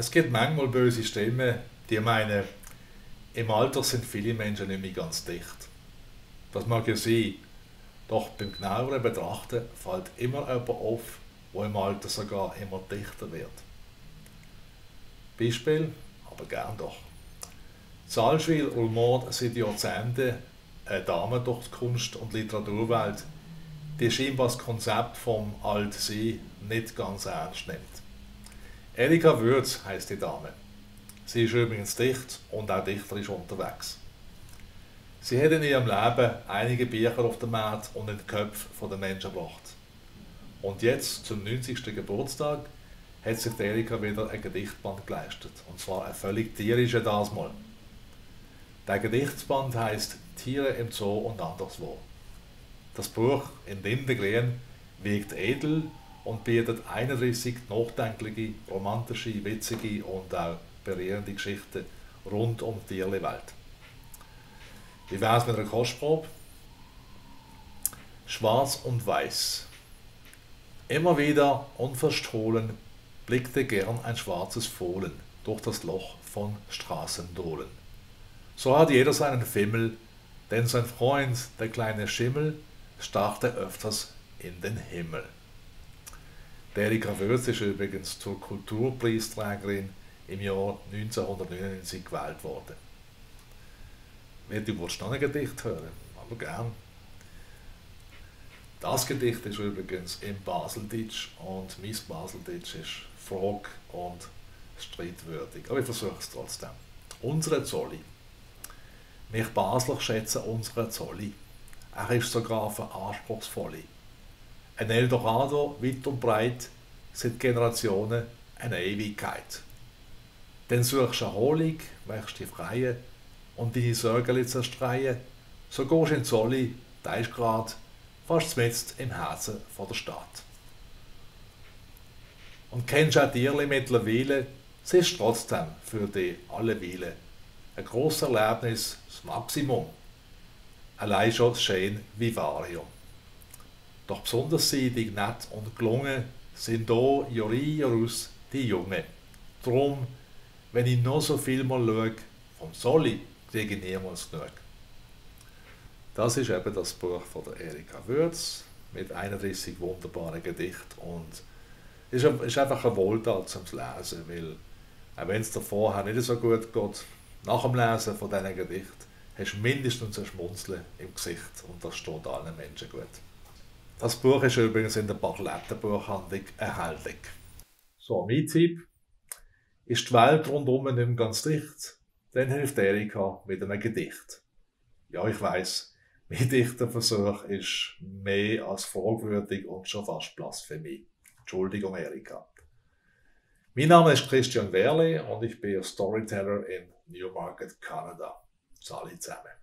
Es gibt manchmal böse Stimmen, die meinen, im Alter sind viele Menschen nicht mehr ganz dicht. Das mag ja sein, doch beim genaueren Betrachten fällt immer jemand auf, der im Alter sogar immer dichter wird. Beispiel, aber gern doch. Salschwil rumort seit Jahrzehnten eine Dame durch die Kunst- und Literaturwelt, die scheinbar das Konzept vom Altsein nicht ganz ernst nimmt. Erika Würz heisst die Dame. Sie ist übrigens dicht und auch dichterisch unterwegs. Sie hat in ihrem Leben einige Bücher auf den Markt und in die Köpfe der Menschen gebracht. Und jetzt, zum 90. Geburtstag, hat sich Erika wieder ein Gedichtband geleistet. Und zwar ein völlig tierischer das Mal. Der Gedichtsband heisst Tiere im Zoo und anderswo. Das Buch in Lindengrün wirkt edel und bietet 31 nachdenkliche, romantische, witzige und auch berührende Geschichten rund um die Tierwelt. Wie wäre es mit einer Kostprobe? Schwarz und Weiß. Immer wieder unverstohlen blickte gern ein schwarzes Fohlen durch das Loch von Straßendohlen. So hat jeder seinen Fimmel, denn sein Freund, der kleine Schimmel, starrte öfters in den Himmel. Der Erika Würz ist übrigens zur Kulturpreisträgerin im Jahr 1999 gewählt worden. Du willst noch ein Gedicht hören, aber gern. Das Gedicht ist übrigens im Baseldeutsch und mein Baseldeutsch ist frag- und streitwürdig. Aber ich versuche es trotzdem. Unsere Zolli. Mich Basler schätzen unsere Zolli. Er ist sogar anspruchsvoll. Ein Eldorado, weit und breit, seit Generationen eine Ewigkeit. Dann suchst du Erholung, möchtest dich freien und deine Sorgen zerstreuen, so gehst du in Zolli, da ist grad fast mitten im Herzen der Stadt. Und kennst auch Tierli mittlerweile, es ist trotzdem für dich alle Weile ein grosses Erlebnis, das Maximum. Allein schon das schöne Vivarium. Doch besonders seidig, nett und gelungen sind hier Jahr ein, Jahr aus die Jungen. Drum, wenn ich noch so viel mal schaue, vom Solli kriege ich niemals genug. Das ist eben das Buch von der Erika Würz mit 31 wunderbaren Gedichten und ist einfach eine Wohltat zum Lesen, weil auch wenn es dir vorher nicht so gut geht, nach dem Lesen von diesen Gedichten hast du mindestens ein Schmunzeln im Gesicht und das steht allen Menschen gut. Das Buch ist übrigens in der Barlettenbuchhandlung erhältlich. So, mein Tipp: ist die Welt rundum nicht mehr ganz dicht, dann hilft Erika mit einem Gedicht. Ja, ich weiss, mein Dichterversuch ist mehr als fragwürdig und schon fast Blasphemie. Entschuldigung, Erika. Mein Name ist Christian Werle und ich bin Storyteller in Newmarket, Kanada. Salut zusammen.